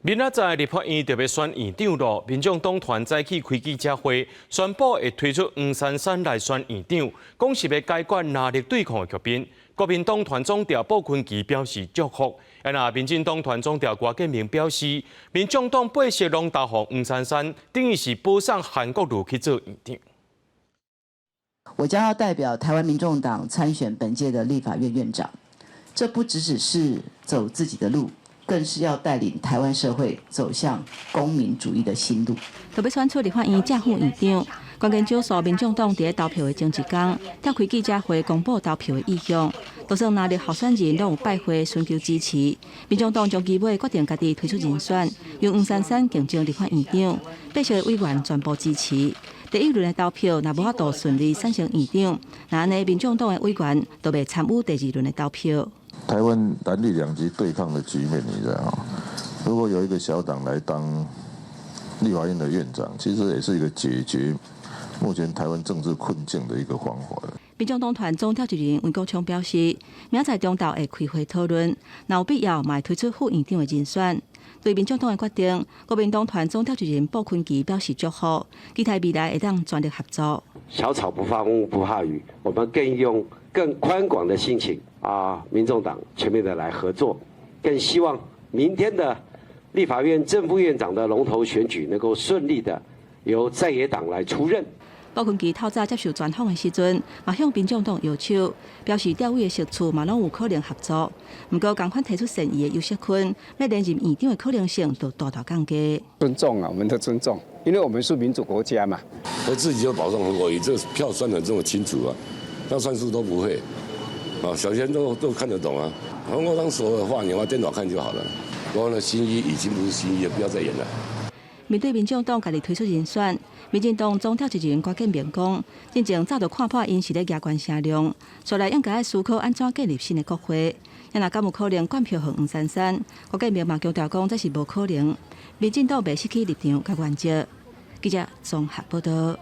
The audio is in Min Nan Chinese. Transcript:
明仔載立法院就欲選院長囉，民眾黨團早起開記者會，宣布會推出黃珊珊來選院長，講是欲解決藍綠對抗的局面。國民黨團總召傅崐萁表示祝福，啊若民進黨團總召郭建明表示，民眾黨八席攏投予黃珊珊，等於是保送韓國瑜去做院長。我將要代表台灣民眾黨參選本屆的立法院院長，這不只只是走自己的路，更是要帶領台灣社會走向公民主義的新路。就欲選出立法院正副院長，關鍵少數民眾黨佇咧投票的前一工，召開記者會公布投票的意向。就算藍綠候選人攏有拜會尋求支持，民眾黨將期尾決定家己推出人選，由黃珊珊競爭立法院長，八席的委員全部支持。第一輪的投票若無法度順利產生院長，那按呢民眾黨的委員就袂參與第二輪的投票。台灣藍綠兩極對抗的局面，你知道嗎？如果有一個小黨來當立法院的院長，其實也是一個解決目前台灣政治困境的一個方法。民眾黨團總召集人黃國昌表示，明仔載中晝會開會討論，若有必要，嘛會推出副院長的人選。對民眾黨的決定，國民黨團總召集人傅崐萁表示祝福，期待未來會當全力合作。小草不怕風不怕雨，我們更用更寬廣的心情啊，民眾黨全面的來合作，更希望明天的立法院正副院長的龍頭選舉能夠順利的由在野黨來出任。傅崐萁透早接受專訪的時陣，嘛向民眾黨搖手，表示調位的席次嘛攏有可能合作。毋過，仝款提出善意的游錫堃，欲連任院長的可能性就大大降低。尊重啊，我們都尊重，因為我們是民主國家嘛。我自己就保送韓國瑜，這票算得這麼清楚啊，那算數都不會啊，小學生都看得懂啊。黃國昌說的話，你用電腦看就好了。我的新一已經不是新一，不要再演了。面對民眾黨家己推出人選，民進黨總召集人郭建明講，進前早就看破𪜶是咧舉懸聲量，煞來應該愛思考按怎建立新的國會。若敢有可能灌票予黃珊珊？郭建明嘛強調講，這是無可能。民進黨袂失去立場佮原則。記者綜合報道。